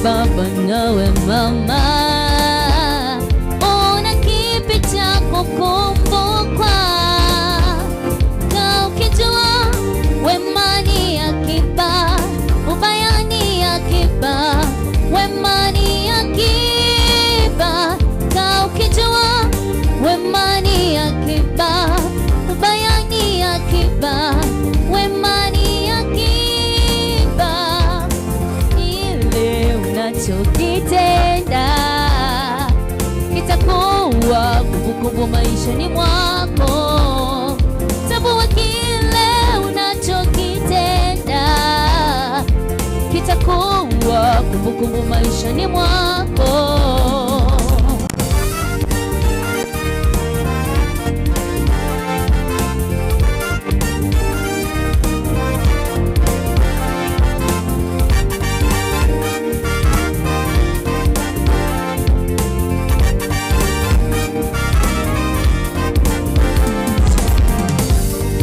Baba nawe mama, una kipi cha kukumbukwa? Kaa ukijua wema ni akiba, ubaya ni akiba. Wema ni akiba. Kaa ukijua wema ni akiba, ubaya ni akiba. Wema ni akiba. Ile unachokitenda kitakuwa kumbukumbu maishani mwako. Tambua kile unachokitenda kitakuwa kumbukumbu maishani mwako.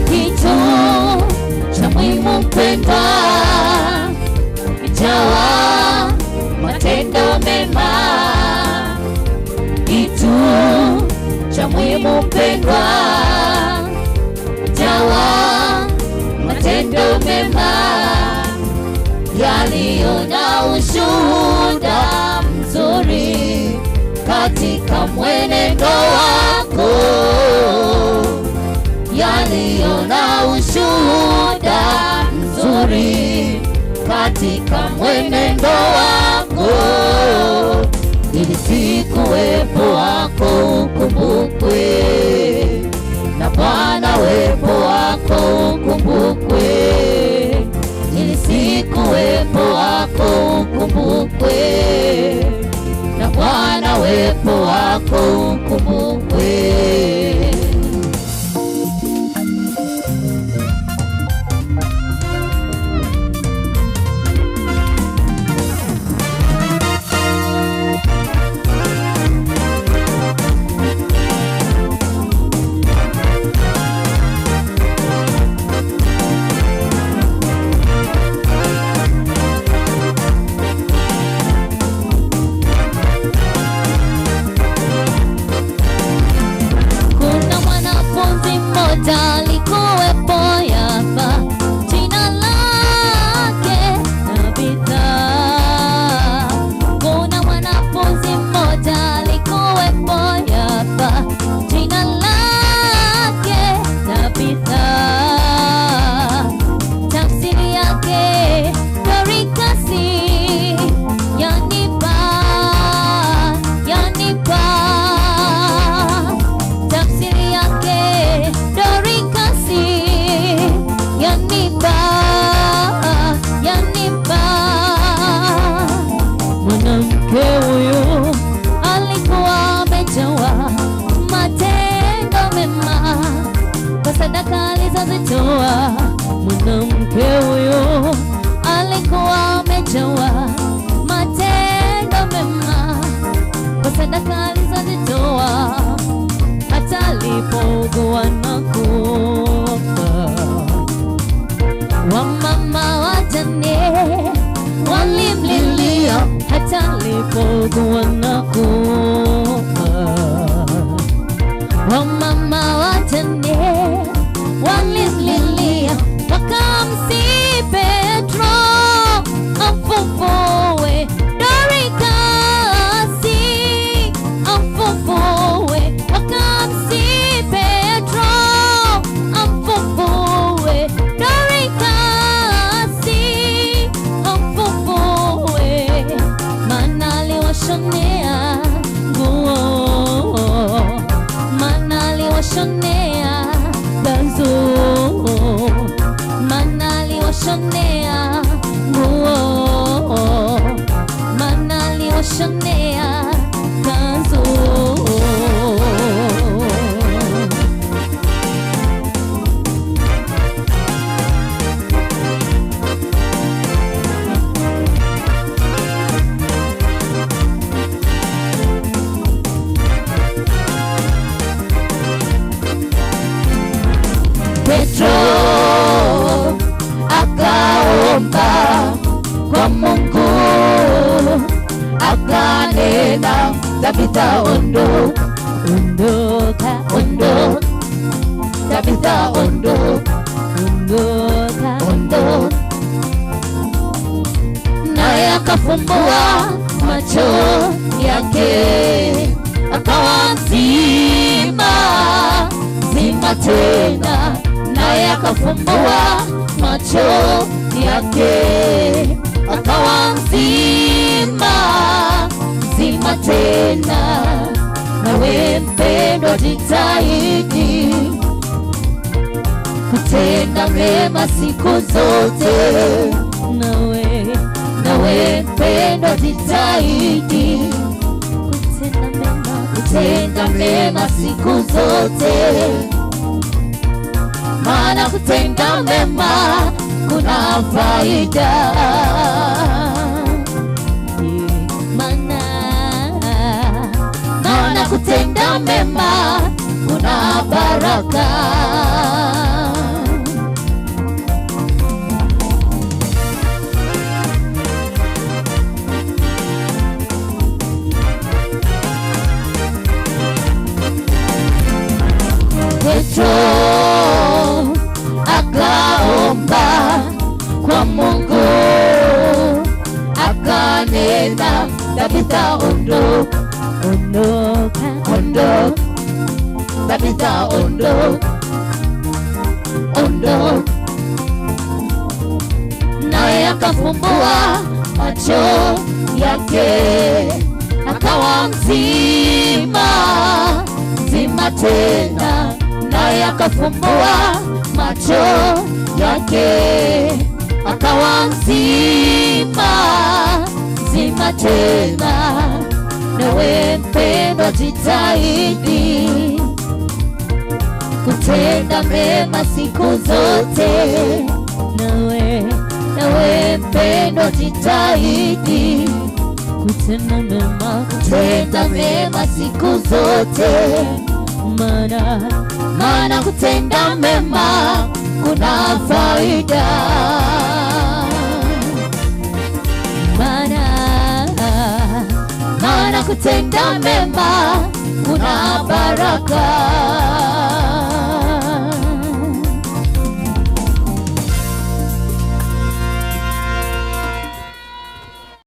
Kitu cha muhimu mpendwa, jawa matendo mema. Kitu cha muhimu mpendwa, jawa matendo mema yaliyo na ushuhuda mzuri katika mwenendo wako, yaliyo na ushuhuda mzuri katika mwenendo wako, ili siku uwepo wako ukumbukwe, na Bwana uwepo wako ukumbukwe, ili siku uwepo wako ukumbukwe, na Bwana uwepo wako ukumbukwe. Alikuwepo Yafa, jina lake Tabitha. Kuna mwanafunzi mmoja alikuwepo Yafa, jina lake Tabitha. Tafsiri yake Dorikasi, yanipa, yanipa. Tafsiri yake Dorikasi, yanipa, yanipa. Mwanamke huyu alikuwa amejawa matendo mema kwa sadaka alizozitoa. Mwanamke huyu alikuwa amejawa matendo mema kwa sadaka alizozitoa. Hata alipougua na kufa, wamama wajane walimlilia. Hata alipougua na kufa, wamama wajane walimlilia, wakamsihi Petro amfufue Dorikasi, amfufue. Wakamsihi Petro amfufue Dorikasi, amfufue. Maana aliwashonea nguo, maana aliwashonea kanzu, maana aliwashonea nguo, maana aliwashonea kanzu. Petro akaomba Tabitha ondoka, ondoka, ondoka, Tabitha ondoka, ondoka, ondoka. Naye akafumbua macho yake, akawa mzima, mzima tena. Naye akafumbua macho yake, akawa mzima, mzima tena. Nawe mpendwa, jitahidi kutenda mema siku zote. Nawe, nawe mpendwa, jitahidi kutenda mema, kutenda mema siku zote. Maana kutenda mema kuna faida. Maana kutenda mema kuna baraka. Petro akaomba kwa Mungu, akanena, Tabitha ondoka, ondoka, ondoka, Tabitha ondoka, ondoka. Naye akafumbua macho yake, akawa mzima, mzima tena. Naye akafumbua macho yake, akawa mzima, mzima tena. Nawe mpendwa, jitahidi kutenda mema siku zote. Nawe, nawe mpendwa, jitahidi kutenda mema, kutenda mema siku zote. Maana, maana kutenda mema kuna faida. Maana, maana kutenda mema kuna baraka.